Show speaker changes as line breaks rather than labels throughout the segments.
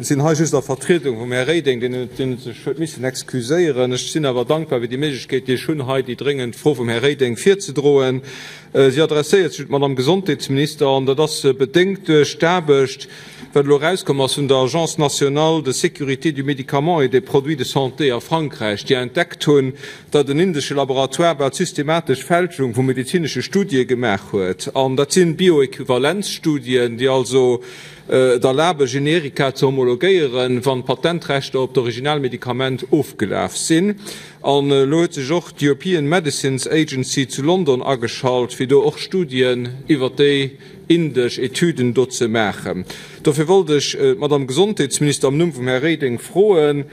sinn hei just a Vertriedung vum Här Reding, deen sech huet missen excuséieren. Ech sinn awer dankbar fir déi Méiglechkeet, déi ech hunn, hei déi dréngend Fro vum Här Reding virzedroen. Si adresséiert sech un d'Madame Gesondheetsminister an dat ass bedéngt duerch d'Aarbecht, wat elo erauskomm ass vun der Agence nationale de sécurité du médicament et des produits de santé a Frankräich, déi entdeckt hunn, datt en indesche Laboratoire bal systematesch Fälschung vu medezinesche Studië gemaach huet. An dat si Bioequivalenzstudien, déi also et erlabe Generika ze homologéieren, wann d'Patentrechter op d'Originalmedikament ofgelaf sinn. An elo huet sech och d'European Medicines Agency zu London ageschalt, fir do och Studien iwwert déi indesch Etüden do ze maachen. Dofir wollt ech d'Madame Gesondheetsminister am Numm vum Här Reding froen,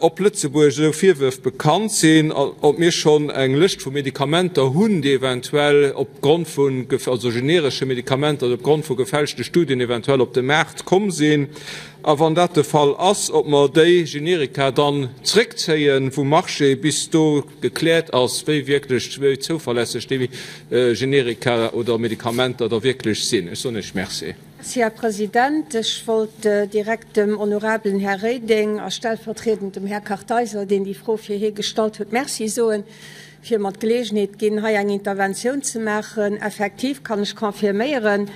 ob Lëtzebuerg esou Virwërf bekannt sinn, ob mir schonn eng Lëscht vu Medikamenter hunn, déi eventuell op Grond vun, also generesche Medikamenter, déi op Grond vu gefälschte Studien eventuell op de Maart komm sinn, a wann dat de Fall ass, ob mer déi Generika dann zréckzéie vum Marché, bis do gekläert ass, wéi wierklech, wéi zouverlässeg déi Generika oder Medikamenter da wierklech sinn. Ech soen Iech Merci.
Merci, Här President. Ech wollt direkt dem honorabelen Här Reding a stellvertriedend dem Här Kartheiser, deen déi Fro fir hie gestallt huet, Merci soen, fir mer d'Geleegenheet ginn, hei eng Interventioun ze maachen. Effektiv kann ech confirméieren,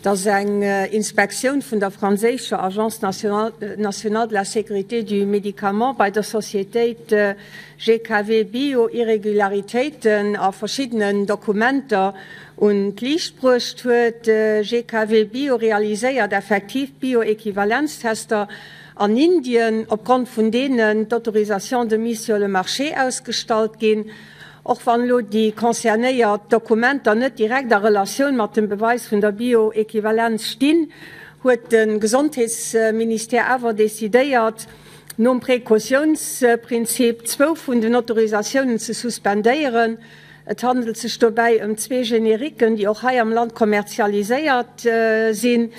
dass eng Inspektioun vun der franséischer Agence nationale de la sécurité du médicament bei der Sociétéit GKW Bio Irregularitéiten a verschiddenen Dokumenter un d'Liicht bruecht huet. GKW Bio realiséiert effektiv Bioequivalenztester an Indien, opgrond vun deenen d'Autorisations de mise sur le marché ausgestallt ginn. Och wann elo déi concernéiert Dokumenter net direkt a Relatioun mat dem Beweis vun der Bioequivalenz stinn, huet de Gesondheetsministère awer decidéiert, nom Precautiounsprinzip zwou vun den Autorisatiounen ze suspendéieren. Et handelt sech dobäi ëm zwee Generiquen, déi och hei am Land kommerzialiséiert sinn.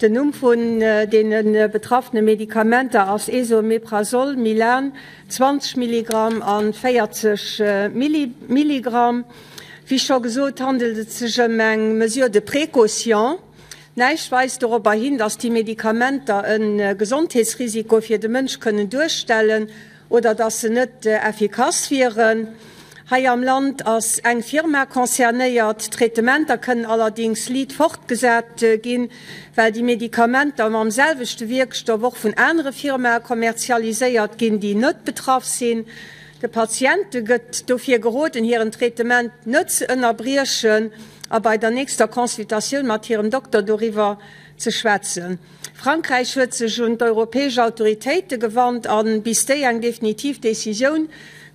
Den Numm vun deene betraffene Medikamenter ass Esomeprazol Mylan 20 Milligramm a 40 Milligramm. Wéi scho gesot, handelt et sech ëm eng Mesure de précaution. Näischt weist dorobber hin, datt déi Medikamenter e Gesondheetsrisiko fir de Mënsch kënnen duerstellen oder datt se net effikass wieren. Hei am Land ass eng Firma concernéiert. D'Traitementer kënnen allerdéngs liit fortgesat ginn, well déi Medikamenter mam selwechte Wierkstoff och vun anere Firmae kommerzialiséiert ginn, déi net betraff sinn. De Patiente gëtt dofir geroden, hiren Traitement net ze ënnerbriechen a bei der nächster Consultatioun mat hirem Dokter doriwwer ze schwätzen. Frankräich huet sech un d'europäesch Autoritéite gewannt a bis déi eng definitiv Decisioun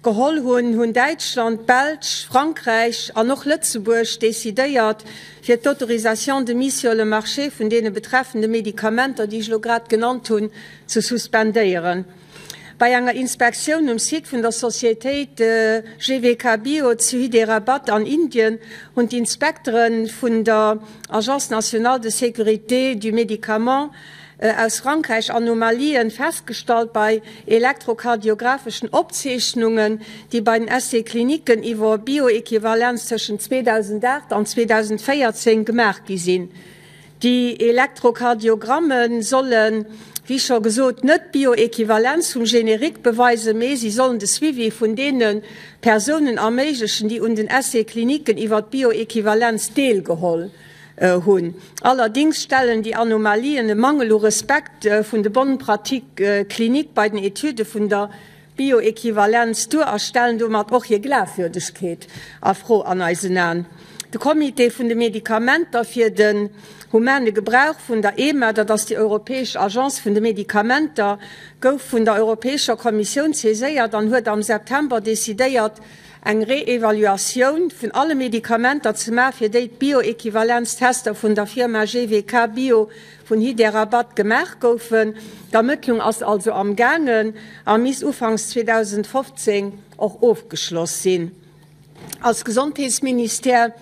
geholl hunn, hunn Däitschland, d'Belsch, Frankräich an och Lëtzebuerg decidéiert, fir d'Autorisation de mise sur le marché vun deene betreffende Medikamenter, déi ech elo grad genannt hunn, ze suspendéieren. Bei enger Inspektioun um Site vun der Societéit GVK Bio zu Hyderabad an Indien hunn d'Inspektere vun der Agence nationale de sécurité du médicament aus Frankräich Anomalien festgestallt bei elektrokardiographeschen Opzeechnungen, déi bei den Essais cliniquen iwwer Bioequivalenz tëschent 2008 an 2014 gemaach gi sinn. Déi Elektrokardiogramme sollen, wéi scho gesot, net d'Bioequivalenz vum Générique beweisen, mee si sollen de Suivi vun deene Persounen erméiglechen, déi un den Essais cliniquen iwwer d'Bioequivalenz deelgeholl hunn. Allerdéngs stellen déi Anomalien e Mangel u Respekt vun de Bonnes pratiques cliniques bei den Etüde vun der Bioequivalenz duer a stellen domat och hir Glafwürdegkeet a Fro an eisen Aen. De Comité vun de Medikamenter fir den humane Gebrauch vun der EMA, dat ass déi europäesch Agence vun de Medikamenter, gouf vun der Europäescher Kommissioun saiséiert an huet am September decidéiert, eng Reevaluatioun vun alle Medikamenter ze maachen, fir déi d'Bioequivalenztester vun der Firma GWK Bio vun Hyderabad gemaach goufen. D'Ermëttlung ass also am gaangen a misst ufanks 2015 och ofgeschloss sinn. Als Gesondheetsministère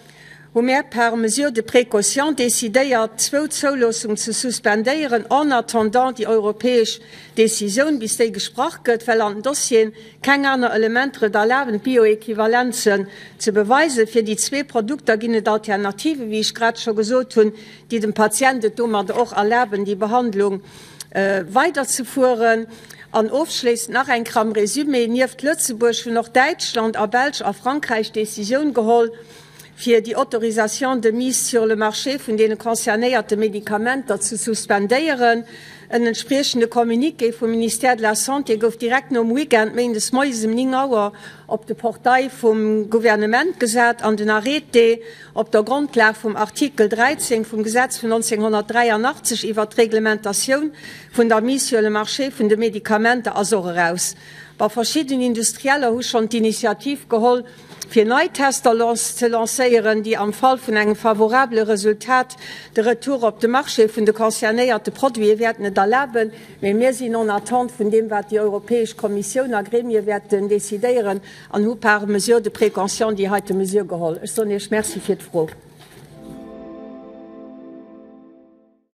hu mär par mesure de précaution decidéiert, zwou Zouloossungen ze suspendéieren en attendant déi europäesch Decisioun, bis déi gesprach gëtt, well an den Dossieren keng aner Elementer et erlaben, d'Bioequivalenzen ze beweisen. Fir déi zwee Produkter ginn et Alternativen, wéi ech grad scho gesot hunn, déi dem Patient et domadder och erlaben, déi Behandlung. Weiderzefueren. An ofschléissend nach eng Kéier am Résumé, Nieft Lëtzebuerg hunn och Däitschland a Belsch a Frankräich d'Décisioun geholl, fir déi Autorisation de mise sur le marché vun deene concernéierte Medikamenter ze suspendéieren. En entspriechende Communiqué vum Ministère de la Santé gouf direkt nom Weekend, méindes moies um 9 Auer, op de Portail vum Gouvernement gesat an den Arrêté Op der Grondlag vum Artikel 13 vum Gesetz vun 1983 iwwert d'Reglementatioun vun der Mise sur le marché vun de Medikamenter ass och eraus. Bon, verschidden Industrieller hu schonn d'Initiativ geholl, fir nei Tester ze lancéieren, déi am Fall vun engem favorabele Resultat de Retour op de Marché vun de concernéierte Produite wäerten et erlaben. Mee mir sinn en attente vun deem, wat déi Europäesch Kommissioun a Gremie wäerten decidéieren. An hu par mesure de précaution déi heite Mesure geholl. Ech soen Iech Merci fir d'Fro.